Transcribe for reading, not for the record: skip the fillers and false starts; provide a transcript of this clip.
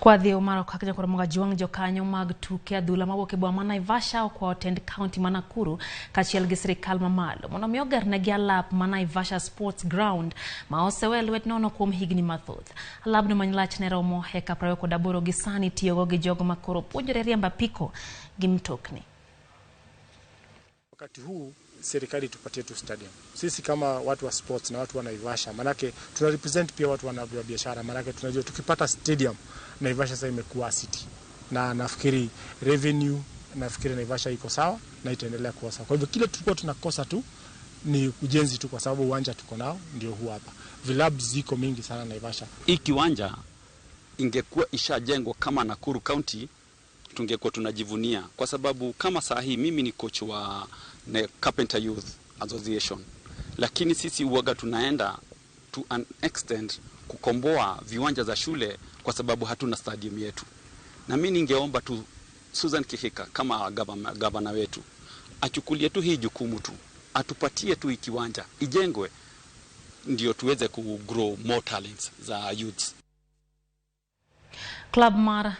Kwadhi omaro kaka jakoro juang' jokanyo mag tuke adhula mawuok e boma ma Naivasha okwayo tend kaunti ma Nakuru kaachiel gi sirikal mamalo mondo mi ogernegi alap ma Naivasha Sports Ground ma osewe lwet nono kuom higni mathoth. Alabno ma lachne romo heka 28 gi sani itiyogo gi jogo ma koro puonjore riembo apiko gi mtokni. Wakati huu serikali tupatie tu stadium. Sisi kama watu wa sports na watu wa Naivasha, manake tuna represent pia watu wa biashara, manake tunajua tukipata stadium Naivasha sasa imekuwa city, na nafikiri revenue, nafikiri Naivasha iko sawa na itaendelea kuwa sawa. Kwa hivyo kile tulikuwa tunakosa tu ni ujenzi tu, kwa sababu uwanja tuko nao ndio huu hapa. Vilabu ziko mingi sana Naivasha. Hii kiwanja ingekuwa ishajengwa kama Nakuru County tungekuwa tunajivunia, kwa sababu kama saa hii mimi ni coach wa Carpenter Youth Association, lakini sisi uoga tunaenda to an extent kukomboa viwanja za shule kwa sababu hatuna stadium yetu. Na mimi ningeomba tu Susan Kihika kama gavana wetu achukulie tu hii jukumu tu, atupatie tu hii kiwanja ijengwe, ndio tuweze ku grow more talents za youths. Club mar